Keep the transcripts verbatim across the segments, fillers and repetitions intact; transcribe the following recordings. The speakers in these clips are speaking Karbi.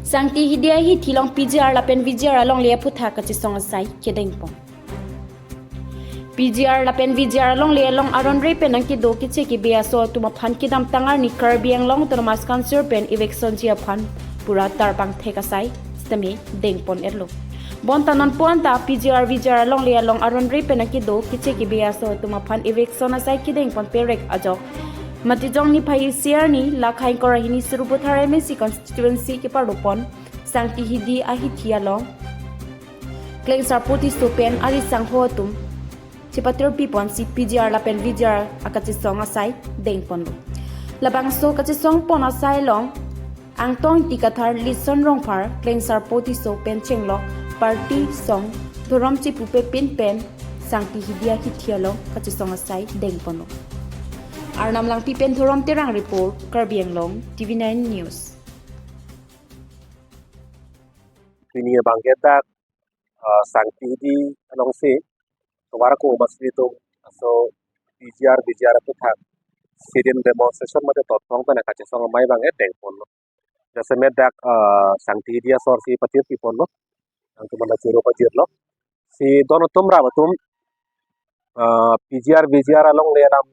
Sangti Hidi ahithi along P G R lapen V G R alongle aphuthak kachesong asai kedengpon. P G R lapen V G R alongle along aron re pen nangkedo keche kebe aso atum aphan kedamtang arni Karbi Anglong Autonomous Council pen eviction ji aphan pura tarpang thek asai sitame dengpon-etlo. Bonta non puan ta P G R V G R alongle along aron re pen nangkedo keche kebe aso atum aphan eviction asai kedengpon perek ajok Matijong niphai isi arni, la khaing kora hini Sarupathar M A C constituency keparlopon Sangti Hidi ahithi along Klengsarpo Tisso pen ari sangho atum chepatirpiponsi P G R lapen V G R akachesong asai dengponlo. Labangso kachesongpon asai along Angtong Ingti Kathar, Lison Rongphar, Klengsarpo Tisso pen chenglok party song dhorom chepupepin pen Sangti Hidi ahithi along kachesong asai dengponlo. Arnam Langpi pen Dhorom Terang report, Karbi Anglong, T V nine News. Pini abangke dak, ah, Sangti Hidi alongsi tovar ko masri tum aso P G R V G R aphuthak sit-in demonstration mate totphrong pen kachesong amei abangke dengponlo. Jasemet dak, ah, Sangti Hidi asor si patirpiponlo. Nangtum manda choro pajirlo. Si don atum rap atum, ah, P G R V G R alongle alam,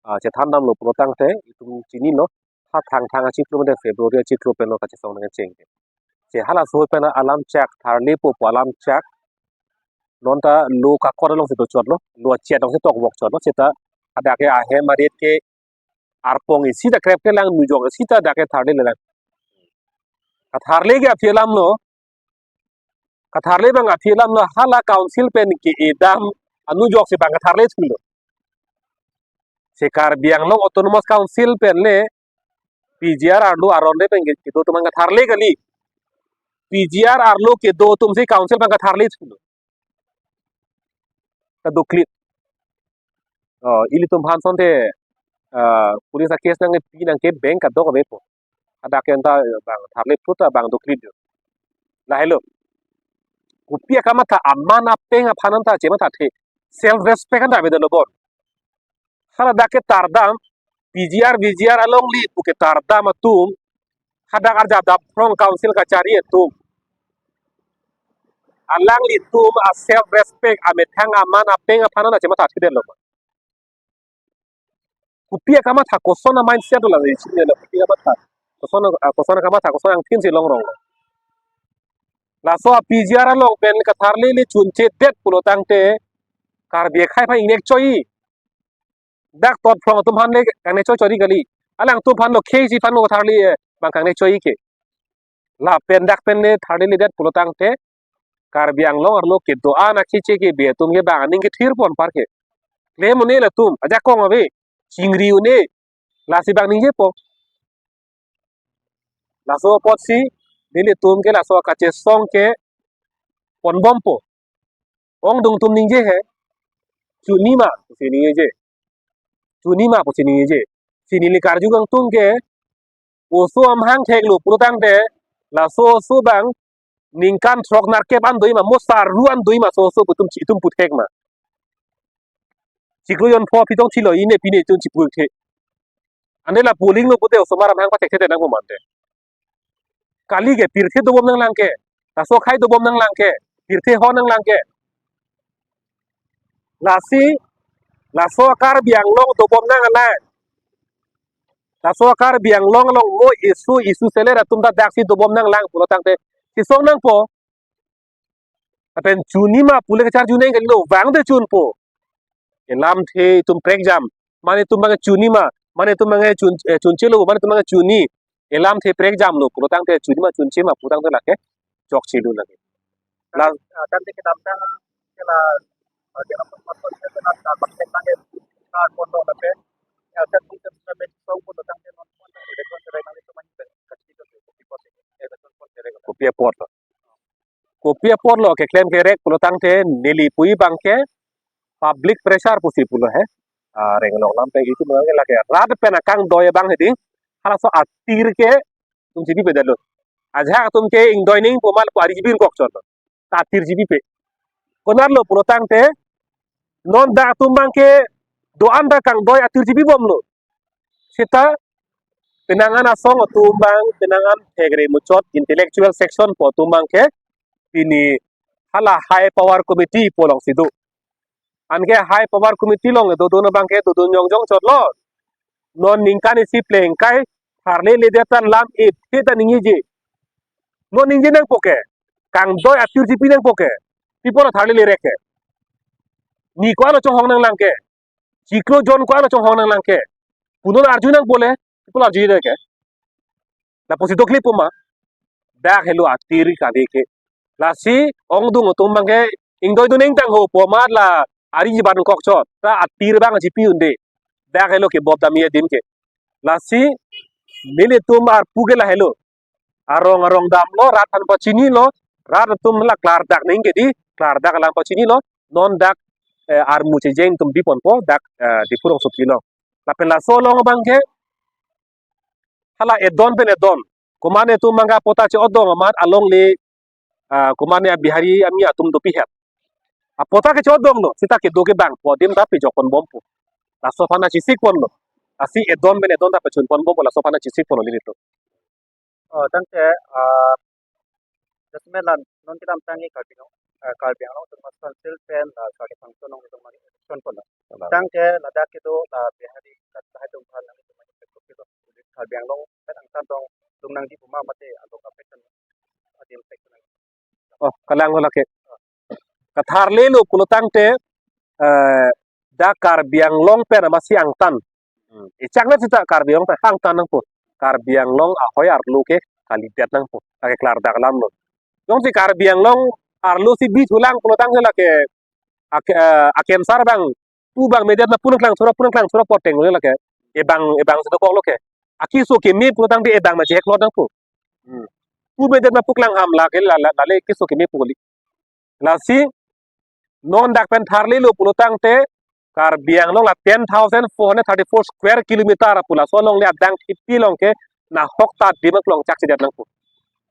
ah, chethandamlo pulotangte itum chinilo. Ha Thangthang achiklo mate February achiklo penlo kachesong nangcheng. Che halaso pen alam chak tharlepo pu alam chak. Non ta lo kakor alongsi dochotlo, lo achet alongsi tokvokchotlo, seta hadak ke ahem arit ke arpong isi ta krep kelang, nujok isi ta dak ke tharlelang. Katharle ke aphi alamlo, katharle abang aphi alamlo, hala council pen ke-edam anujok si abang katharle thulo. Se Karbi Anglong Autonomous Council pen le P G R arlo aron re pen kedo atum abang katharle kali. P G R arlo kedo atum si council abang katharle thulo. Kadoklit. Oh, ilitum aphan asonte, ah, police a-case nangpi nangkebeng kadokave po. Hadak ke anta abang tharle phut ta abang doklit jo. Lahelo. Kopi akamatha, aman apeng aphan anta chemathathe. Self respect anta avedetlo bon. Hala dak ketardam, P G R V G R alongle pu ketardam atum, hadak arjap daphrong council kachari atum, alanglitum a self respect, amethang aman apeng aphan anta chemathathedetlo. Kopi akamatha, koson a-mindset lo la, isi lo, kopi akamatha, koson a, koson akamatha, koson angthin si longrong lo. Laso a-P G R along pen katharle le chunchedet pulotangte Karbi akhei aphan ingnek choi. Dak totphrong atum aphan le kangnek choi chori kali. Alangtum aphan lo khei si aphan lo katharle, eh, abang kangnek choi ke. Lapen dak pen le tharledet pulotangte Karbi Anglong arlo kedo-an akeche kebe atum ke abang aning kethirpon apar ke. Klem un-e latum, ajakong ave, chingri un-e, lasi abang ningjepo. Laso apotsi nelitum ke laso akachesong ke ponbompo. Ong adung atum ningje he, chunima pusi ningje. Chunima pusi ningje. Si neli karju kangtung ke, oso amahang theklo pulotangte, laso oso abang ningkan throk nerkep an doji ma, mo sarru an doji ma, so oso pu itum chi, itum puthek ma. Chiklo jon pho aphi tong chilo, inepine itum chipukthe. Ante la polling lo pute osomar amahang pathekthedet nangpo mante. Kali ke pirthe dobom nanglang ke, laso akhei dobom nanglang ke, pirthe ho nanglang ke. Lasi, laso a-Karbi Anglong dobom nanglang. Laso a-Karbi Anglong along mo issue, issue seller atum ta daksi dobom nanglang pulotangte, chesong nangpo. Lapen chunima pule kacharju nang kalilo, vangte chunpo. Elamthe itum prekjam. Mane itum abang chunima, mane itum abang chun, eh, chunchelo, mane itum abang chuni. Elamthe prekjamlo pulotangte chunima chunchema pulotangte lake chokchelo lake. La, ah, tangte kedamtang ke la, ah, dia nampak masuk ke sana, ah, pakai tangan, ah, pondok tapi, ya, saya pun sampai tahu pun tentang dia nonton, dia pun sering kali teman kita kasih itu, itu, itu, itu, itu. Kopi apot lo. Kopi apot lo keklem kerek pulotangte neli puji abangke public pressure pusi pulo he. Ah, reng along lam pen itum abangke lake rat pen akangdoi abang hedi. Halaso atir ke itum chini pedalo. Ajahak atum ke ingdoi nangpo ma lapu ari chibi ingkok chot lo. Ta atir chibipe. Konatlo pulotangte non dak atum abangke do-an ta kangdoi atir chibibomlo. Seta Penang an asong atum abang, penang an thekre muchot intellectual section pu atum abang ke pini hala high power committee pu alongsi do. Anke high power committee along dodun abang ke dodun jongjong chotlo. Non ningkan isi plengkai tharleledet ta lam iphi ta ningjeji. Non ningje nangpo ke. Kangdoi atir chipi nangpo ke. Pi apot tharlele rek ke. Ni ko-an chonghong nanglang ke. Chiklo jon ko-an chonghong nanglang ke. Pu non arju nangpo le. Pi apot arju nang ke. Lapusi dokle pu ma. Dak helo atir kali ke. Lasi ongdung atum abang ke ingdoi dun ingtang ho pu amat la ari jiban kok chot. Ta atir abang chipi un-e. Dak helo ke bop dam adim ke. Lasi nelitum arpu ke lahelo. Arong arong damlo, rat aphan pachinilo, rat atum la klardak nangji, klardak alam pachinilo, non dak eh, armu chejeng atum biponpo, dak eh, Diphu rongsopi along. Lapen laso along abang ke hala edon pen edon. Komatne atum abang ke apota che-odong amat alongle ah, komatne Bihari ami atum dopikhet. Apota ke che-odonglo, seta kedo kebangpo adim ta pejok ponbompo. Laso aphan chesik ponlo. Lasi edon pen edon ta pachun ponbompo, laso aphan chesik ponlo nelitum. Oh, tangte, ah, jasemet la non kedamtang ke Karbi Anglong, ah, Karbi Anglong Autonomous Council pen la Karbi Anglong Autonomous Council pen. Tangte ladak kedo la Bihari kat lahai atum aphan nangtum aphan kedo. Karbi Anglong pen angtan tong dung nangji pu ma mate along affection adim affection. Oh, kalang ko lake. Katharlelo pulo tangte eh, dak Karbi Anglong pen amatsi angtan. Hmm. Echak na seta Karbi Anglong pen angtan nangpo. Karbi Anglong ahoi arlo ke kalidet nangpo. Lake klardak alamlo. Jongsi Karbi Anglong arlo si bithulang pulo tangte lake ak, eh, akensar abang pu abang medet na pu nangklang surok, pu nangklang surok poteng lo lake. Ebang, ebang si dokoklo ke. Akeso keme pulo tangte ebang ma cheklot nangpo. Hmm. Pu medet na pu klangham lake la, la, lale keso keme pu kali. Lasi non dak pen tharlelo pulo tangte Karbi Anglong la ten thousand four hundred thirty-four square kilometer pu laso alongle adang khipi along ke nahok ta dim klongchak chedet nangpo.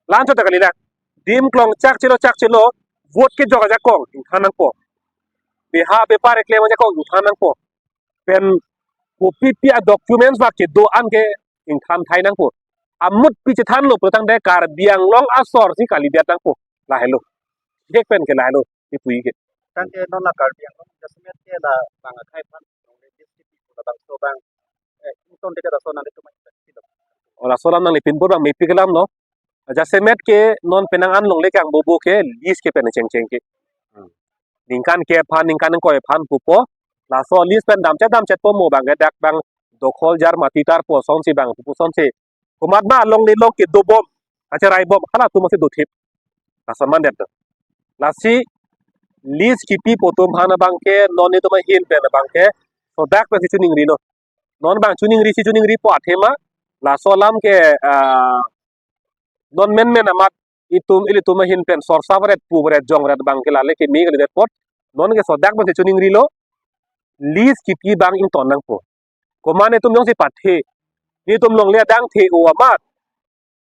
La-anchot ta kali na. Dim klongchak chelo chak chelo vote kejok ajakong ingthan nangpo. Beha bepar keklem ajakong ingthan nangpo. Pen kopipi a-documents bak kedo-an ke ingthan thai nangpo. Amut pi chethanlo pulo tangte Karbi Anglong asor si kalidet nangpo. Lahelo. Dek pen ke lahelo. Ipui ke. Tangte non la Karbi Anglong jasemet ke la bang akhai aphan. Bangso bang, eh, ington deke laso nanglitum aphan. Oh, laso alam nangli pinpur abang mepik alamlo. Jasemet ke non penang an longle kangbobo ke lease ke pen chengcheng ke. Hmm. Ningkan kep aphan, ningkan ingkoi aphan pupo. Laso lease pen damchet damchetpo mo abang ke dak abang dokhol jar mati tarpo asonsi abang pupo asonsi. Komat ma alongle along kedobom, kacheraibom, halatum masi dothip. Lason mandet do. Lasi lease kipi pu atum aphan abang ke non netum ahin pen abang ke sodak pensi chuningrilo. Non abang chuningri si chuningripo athema. Laso alam ke ah, non menmen amat itum ilitum ahin pen sorsa varet pu varet jong varet abang ke lale keme kalidet apot. Non ke sodak pensi chuningrilo. Lease kipi abang ington nangpo. Komat netum jongsi pathe. Netum longle adang the-o amat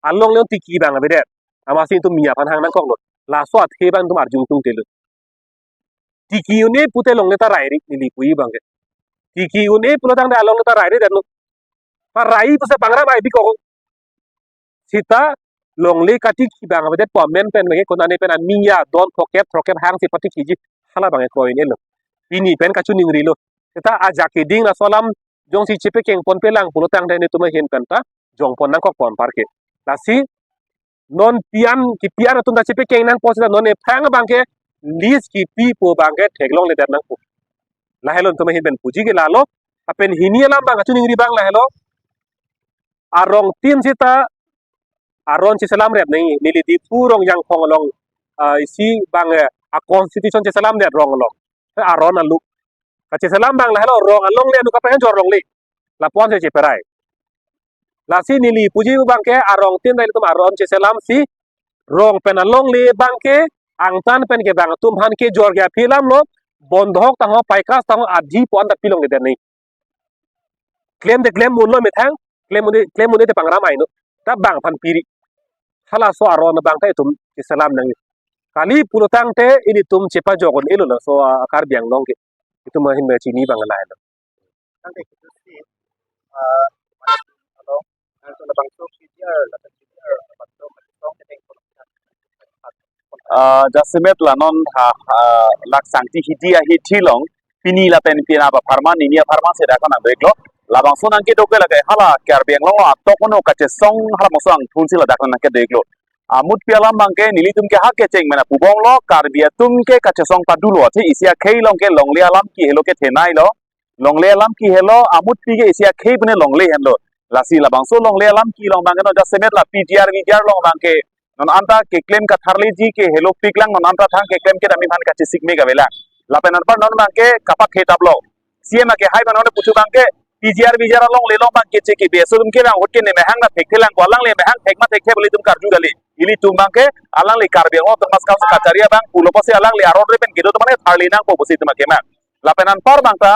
alongle tiki abang avedet. Amatsi netum miya aphan hang nangkoklo. Laso athe abang netum arjung tungtelo. Tiki un-e pute longle ta rairi neli pu abang ke. Tiki un-e pulo tangte alongle ta rairi detlo. Parai pusi pangram ai bikok. Seta longle katiki abang avedet pu amen pen abang ke konane pen amiya don throkkep throkkep hangsi patikiji hala abang ke kroin-elo. Pini pen kachuningrilo. Seta ajak keding laso alam jongsi chepekeng ponpelang pulo tangte netum ahin pen ta jongpon nangkok pon parke. Lasi non pi-an kipi-an atum ta chepekeng nangpo seta non ephrang abang ke lease kipi pu abang ke theklongledet nangpo. Lahelo netum ahin pen puji ke lalo. Lapen hini alam abang kachiningri abang lahelo. Arongtin seta aron cheselam rep nangji, neli Diphu rong Jangphong along ah, isi abang eh, a-constitution cheselamdet rong along. Eh, aron alu. Kacheselam abang lahelo rong alongle anu kaprek jor longle. Lapu-an si cheperai. Lasi neli puji abang ke arongtin ta ilitum aron cheselamsi rong pen alongle abang ke angtan pen ke abang atum aphan kejor ke aphi alamlo, bondhok tangho, paikas tangho, adhi pu-an ta pilongledet nangji. Klem te klem unlo methang, klem un-e, klem un-e te pangram ai no. Ta bang aphan piri. Halaso aron abang ta itum cheselam nangji. Kali pulo tangte ilitum chepajok un-elo laso a-Karbi Anglong ke. Itum ahin ba chini abang lahelo. Tangte kitu si, ah, alo, alo bangso P G R lapen P G R bangso kachesong kedeng ko. Ah, jasemet la non ha, ha, lak sangti hidi ahi thilong, pini lapen pini apharman, nini apharman si dak nangdeklo. Labangso nangkedok ke lake hala Karbi Anglong atok ono kachesong hala bangso angthun si ladak nangkedeklo. Amutpi alam abangke nelitum ke ha kecheng mena pubomlo, Karbi atum ke kachesong padulo, athe isi akhei along ke longle alam ke helo kethenei lo. Longle alam ke helo, amutpi ke isi akhei pune longle henlo. Lasi labangso longle alam kelong abangke non jasemet la P G R V G R along abangke non anta keklem katharleji ke helopiklang, non anta thang keklem kedam aphan kachesik me kavelang. Lapen anpar non abangke kapathe taplo. C M ake hai abang non puchu abangke P G R V G R along longle along abangke cheke beso atum ke bang ahut ke ne mehang na thekthelang ko, alangli mehang thek ma thekthe pu ilitum karju kali. Ilitum abangke alangli Karbi Anglong Autonomous Council kachari abang pulo pusi alangli aron re pen kedo atum abangke tharli nangpo pusi itum akemang. Lapen anpar abangta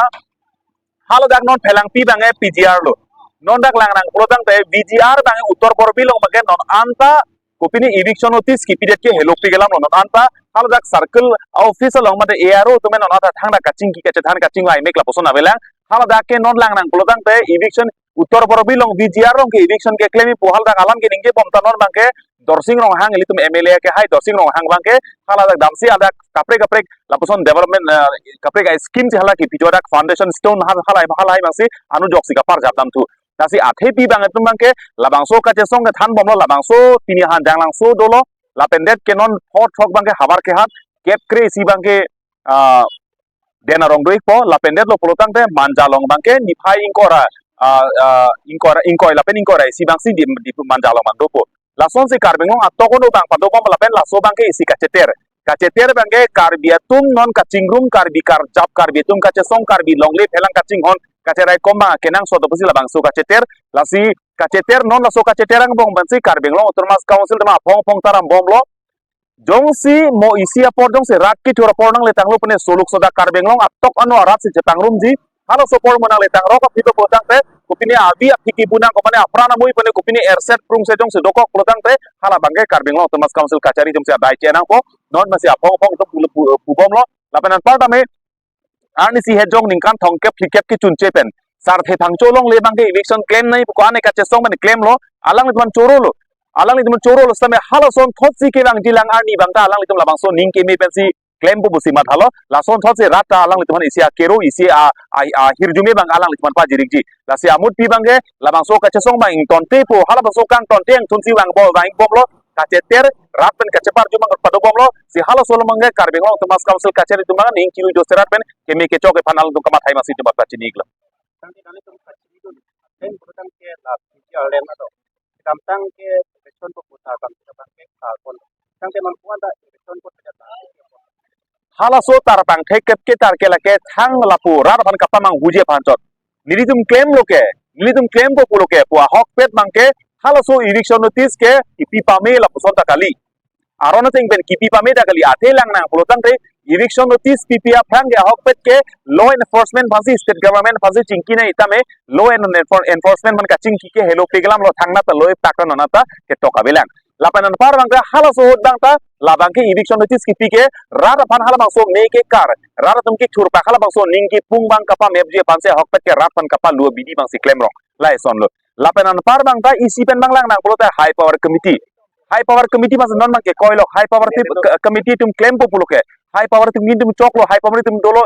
haladak non Phelangpi abangke P G R lo. Non dak Langrang pulo tangte V G R abangke Uttar Borbil along abangke non anta kopine eviction notice kipidet ke helopik alam lo, non anta haladak circle office along mate A R O atum non anta thangta kachingki kachethan kachingvai mek lapuson avelang. Haladak ke non Langrang pulo tangte eviction Uttar Borbil along V G R along ke eviction keklem pu haladak alam ke ningjebom ta non abangke Dorsing Ronghang ilitum M L A ke hai Dorsing Ronghang abangke haladak damsi hadak kaprek kaprek lapuson development, eh, kaprek a scheme si hala kipi jo dak foundation stone hal halai halai abangsi anujok si kaparjap damthu. Lasi athepi abang atum abangke labangso kachesong kethanbomlo, labangso pini han Janglangso dolo, lapen det ke non thot thok abangke havar kehat kep kre-isi abangke, ah, den arong do-ikpo, lapen det lo pulo tangte Manja along abangke niphai ingkoi ra, ah, ah, ingkoi ra, ingkoi lapen ingkoi ra isi abangsi di, di Manja along abang dopo. Lasonsi Karbi Anglong atok ono abang padobom lapen laso abangke isi kacheter. Kacheter abangke Karbi atum non kachingrum, Karbi karjap, Karbi atum kachesong, Karbi longle phelang kachinghon kacheraikom abang kenangsot pusi labangso kacheter. Lasi kacheter non laso kacheter angbong abangsi Karbi Anglong Autonomous Council atum aphong aphong ta rambomlo. Jongsi mo isi apor jongsi rat kethur apor nangletanglo pune soluk soda Karbi Anglong atok ano arat si chepangrumji. Halaso apor mo nangletang rok aphi pulo tangte, kopine abi aphi kibunang ko mane apran amui pune kopine erset prungse jongsi dokok pulo tangte, hala abangke Karbi Anglong Autonomous Council kachari jongsi adai chenangpo, non masi aphong aphong atum pu, pu, pubomlo, lapen anpar tame, arnisi hejong ningkan thomkep phlikep kechunche pen sarthe thangcho alongle abangke eviction klemnei pu ko-an kachesong mane klemlo, alanglitum chorolo. Alanglitum chorolo sitame halason thotsi kevangjilang arni abangta alanglitum labangso ning keme pensi klempo pusi mathalo. Lason thotsi rat ta alanglitum isi akero, isi a, a, ahirjume abang alanglitum pajirikji. Lasi amutpi abangke labangso kachesong abang ingtontepo, halabangso kangtonte angthunsi vangbom vangbomlo, kacheter rat pen kacheparju abang padobomlo, si halaso along abangke Karbi Anglong Autonomous Council kachari atum abang ning kiru jo serat pen keme kechok aphan alangtum kamathai masi atum aphan chiniklo. Tangte nanglitum kachini dun, pen putang ke la P G R lem ado. Kamtang ke election ko puta kam kita bang ke ka kon. Tangte non kuan da election ko puta. Halaso tarpang thek kep ke tar ke lake thang lapu rat aphan kapamanghuji aphan chot. Nelitum klemlo ke, nelitum klempo pulo ke, pu ahokpet abangke halaso eviction notice ke kipi pame lapuson ta kali. Aron ateng pen kipi pame ta kali, athe Langrang pulo tangte eviction notice pipi aphrang ke ahokpet ke law enforcement aphansi, state government aphansi chingkinei tame law and enfor-, enforcement aphan kachingki ke helopik alam lo, thangnat ta lo-ip tak ta nonat ta ketok avelang. Lapen anpar abangke halaso ahut abangta labangke eviction notice kipi ke rat aphan halabangso me kekar, rat atum kethurpak halabangso ning kipung abang kapamepji aphansi ahokpet ke rat aphan kapalu abidi abangsi klemrong. Lason lo. Lapen anpar abangta isi pen abang Langrang pulote High Power Committee. High Power Committee abang non abangke koilok, High Power ti-, ke-, Committee atum klempo pulo ke. High Power atum ahin atum choklo, High Power atum dolo.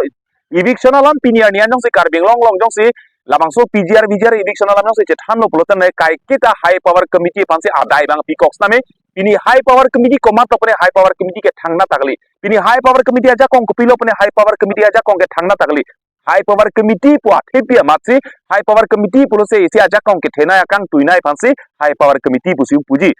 Eviction alam pini arni an jongsi Karbi Anglong along jongsi labangso P G R V G R eviction alam jongsi chethanlo pulo tangte kaiketa High Power Committee aphansi adai abang pikok sitame. Pini High Power Committee komat lo pune High Power Committee ke thangnat ta kali. Pini High Power Committee ajakong kopilo pune High Power Committee ajakong ke thangnat ta kali. High Power Committee pu athepi amatsi, High Power Committee pulo se isi ajakong kethenei akangtuinei aphansi High Power Committee pusi puji.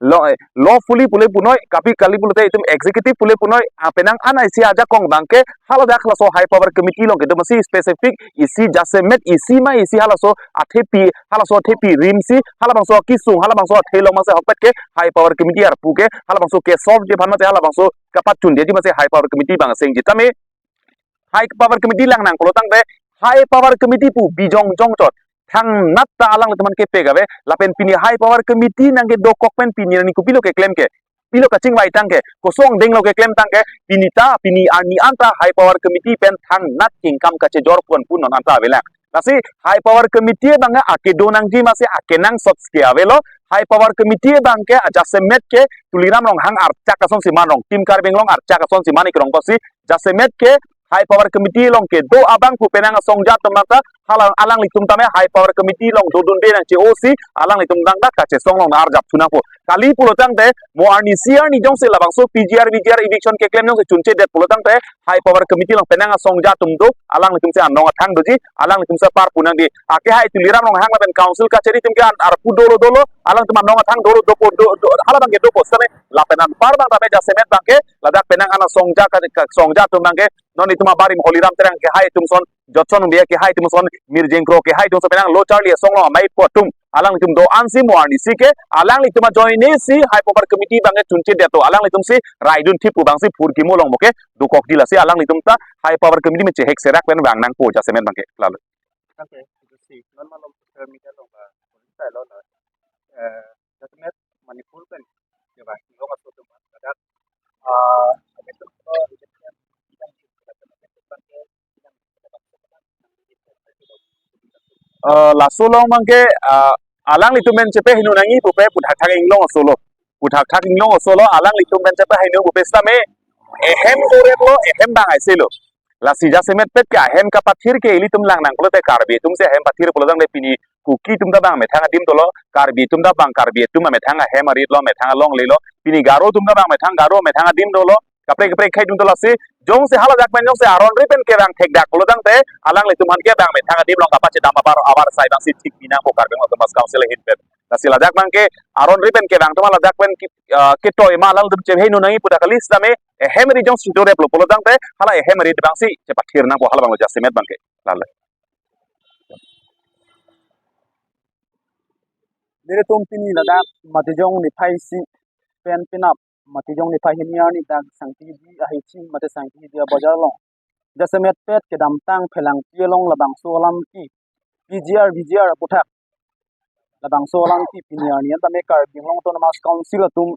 Law, eh, lawfully pule punoi, kapi kali pulote itum executive pule punoi, ah, penang an isi ajakong abangke haladak halaso High Power Committee along kedo masi specific isi jasemet isi ma isi halaso athepi, halaso athepi rimsi, halabangso akisung, halabangso athe along masi ahokpet ke High Power Committee arpu ke, halabangso ke solve ji aphan mate halabangso kapachundeji masi High Power Committee abang sengji tame. High Power Committee Langrang pulo tangte High Power Committee pu bijong jong chot thangnat ta alanglitum aphan kepek ave. Lapen pini High Power Committee nangkedokok pen pini arni kopilo keklem ke, pilo kachingvai tang ke, koson angdeng lo keklem tang ke, pini ta pini arni anta High Power Committee pen thangnat kengkam kachejor pon pun non anta avelang. Lasi high power committee abang ke akedo nangji amatsi akenangsot ke avelo. High power committee abang ke ajasemet ke Tuliram Ronghang archak asonsi man, Rong Team Karbi Anglong archak asonsi man ikrong kosi jasemet ke high power committee along kedo abang pu penang asongja atum ta hala alanglitum tame high power committee along dodunde nangji osi alanglitum tang ta kachesong along arjap thu nangpo. Kali pulo tangte mo arnisi arni jongsi labangso P G R V G R eviction keklem jongsi chunchedet pulo tangte high power committee along penang asongja atum do, alanglitum si anong athang doji, alanglitum si apar pu nangji. Akehai Tuliram Ronghang lapen council kachari atum ke an arpu dolo dolo, alangtum anong athang dolo dopo do, do, hala abang ke dopo sitame lapen anpar abang tame jasemet abang ke ladak penang an asongja ka, ka, songja atum abang ke non itum abarim Holiram Terang akehai atum ason, Jotson Bey akehai atum ason, Mirjeng Kro akehai atum ason penang lo charli asong along amei po atum alanglitum do-an si mo arnisi ke alanglitum ajoine si high power committee abang ke chunchedet to, alanglitum si raidun thip pu abang si phurkimo along mo ke dokokji, lasi alanglitum ta high power committee me chehek serak pen vang nangpo jasemet abang ke. Lalo. Oke, itu sih. Non malam social media lo ba, polisi lo na. Eh, jasemet Manipur pen, ya ba, lo masuk tuh, ladak, eh, ada tuh, eh, Eh, laso along abang ke, eh, alanglitum pen chepahingno nangji pupe puthak thak inglong asolo. Puthak thak inglong asolo, alanglitum pen chepahingno pupe sitame ehem korek lo, ehem bang aise lo. Lasi jasemet pet ke ahem kapathir ke ilitum lang nangkoklo te, Karbi atum si ahem pathir pulo tangte pini Kuki atum ta bang methang adim dolo, Karbi atum ta bang Karbi atum amethang ahem arit lo, amethang alongle lo, pini Garo atum ta bang methang Garo amethang adim dolo, kaprek kaprek akhei atum dolo, lasi jongsi haladak pen jongsi aron ri pen kevang thekdak pulo tangte alanglitum aphan ke bang methang adim along kapachedam abar abar sai abang si thik pi nangpo Karbi Anglong Autonomous Council ahin pen. Lasi ladak abang ke aron ri pen kevang atum ladak pen ki, ah, ketoi ma alanglitum chepahingno nangji pu ta kali sitame ehem ri jongsi dorep lo pulo tangte hala ehem ri abang si chepathir nangpo, hala abang lo jasemet abang ke. Lalo. Nelitum pini ladak Matijong niphai isi pen penap Matijong niphai hini arni dak Sangti Hidi ahichi mate Sangti Hidi abajar along jasemet pet kedamtang phelangpi along labangso alam ke P G R V G R aputhak labangso alam ke pini arni an tame Karbi Anglong Autonomous Council atum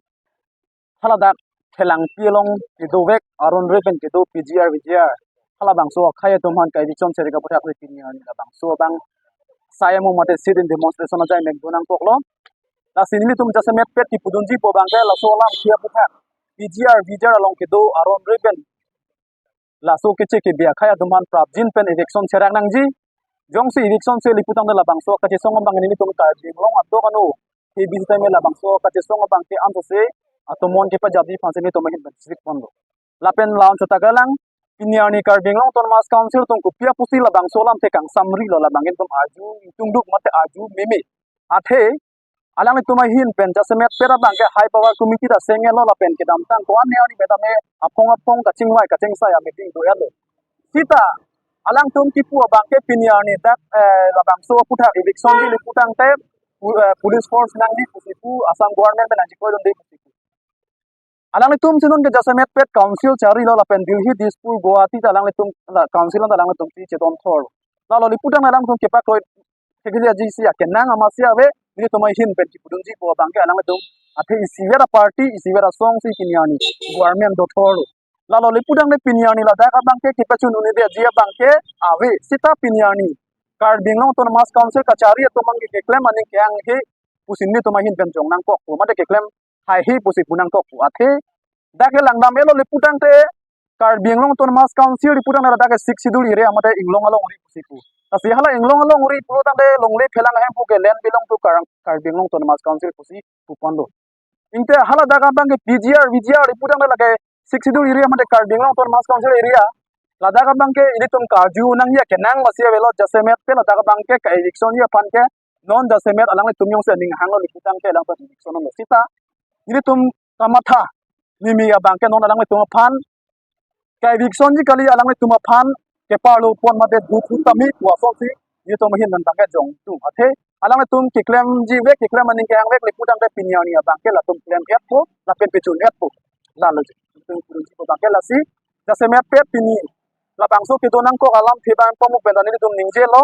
haladak phelangpi along kedovek aron ri pen kedo P G R V G R halabangso akhei atum aphan ka-eviction serak aputhak le pini arni labangso abang sai amo mate sit-in demonstration ajai mek do nangkoklo. Lasi nelitum jasemet pet kipudunji pu abang ke laso alam ke aputhak P G R V G R along kedo aron ri pen laso keche kebi akhei atum aphan prapjin pen eviction serak nangji. Jongsi eviction seli pu tangte labangso kachesong abang nelitum Karbi Anglong adok ano kebi sitame labangso kachesong abang ke anso se atomon kepajapji aphan si nelitum ahin pen sik ponlo. Lapen la-anchot ta kelang, pini arni Karbi Anglong Autonomous Council atum kopi apusi labangso alam ke kangsam ri lo, labang ke nelitum arju ingtungduk mate arju meme. Athe alanglitum ahin pen jasemet pet abang ke high power committee ta sengelo lapen kedamtang ko-an arni pen tame aphong aphong kachingvai kachingsai a-meeting do-et lo. Sita alangtum kipu abang ke pini arni dak, eh, labangso aputhak eviction seli pu tangte pu-, eh, police force nangji pusi pu, Assam government pen nangji koidunde pusi pu. Alanglitum si non ke jasemet pet council charilo lapen Delhi, Dispur, Guwahati ta alanglitum la council ta alanglitum si chedon thor. Lalo lipu tang alanglitum kepakroi thekji aji si akenang amatsi ave, nelitum ahin pen kipudunji pu abang ke alanglitum athe isivet aparty, isivet asong si pini arni government do thor. Lalo lipu tangte pini arni ladak abang ke kepachun un-edetji abang ke ave, sita pini arni Karbi Anglong Autonomous Council kachari atum abang ke keklem aning ke-ang he pusi nelitum ahin pen jong nangkokpo mate keklem haihe pusi pu nangkokpo. Athe dak ke langdam-et lo lipu tangte Karbi Anglong Autonomous Council lipu tangte dak ke Sixth Schedule area mate inglong alongri pusi pu. Lasi hala inglong alongri pulo tangte longle phelang ahem pu ke land belong to Kar-, Karbi Anglong Autonomous Council pusi pu ponlo. Ingte haladak abang ke P G R, V G R lipu tangte lake Sixth Schedule area mate Karbi Anglong Autonomous Council area. Ladak abang ke ilitum karju nangji akenang amatsi avelo, jasemet pet ladak abang ke ka-eviction ji aphan ke non jasemet alanglitum jongsi aning hanglo lipu tangte alangtum eviction lo, sita ilitum kamatha mimi abang ke non alanglitum aphan ka-eviction ji kali, alanglitum aphan keparlo pon mate duthu tame pu asonsi nelitum ahin pen abang ke jong tu. Athe alanglitum keklemji vek, keklem aning ke-ang vek lipu tangte pini arni abang ke latum klem-etpo lapen pachun-etpo. Lalo ji. Itum pudunji pu abang ke lasi jasemet pet pini labangso kedo nangkok alamthe abang pamuk pen ta nelitum ningjelo.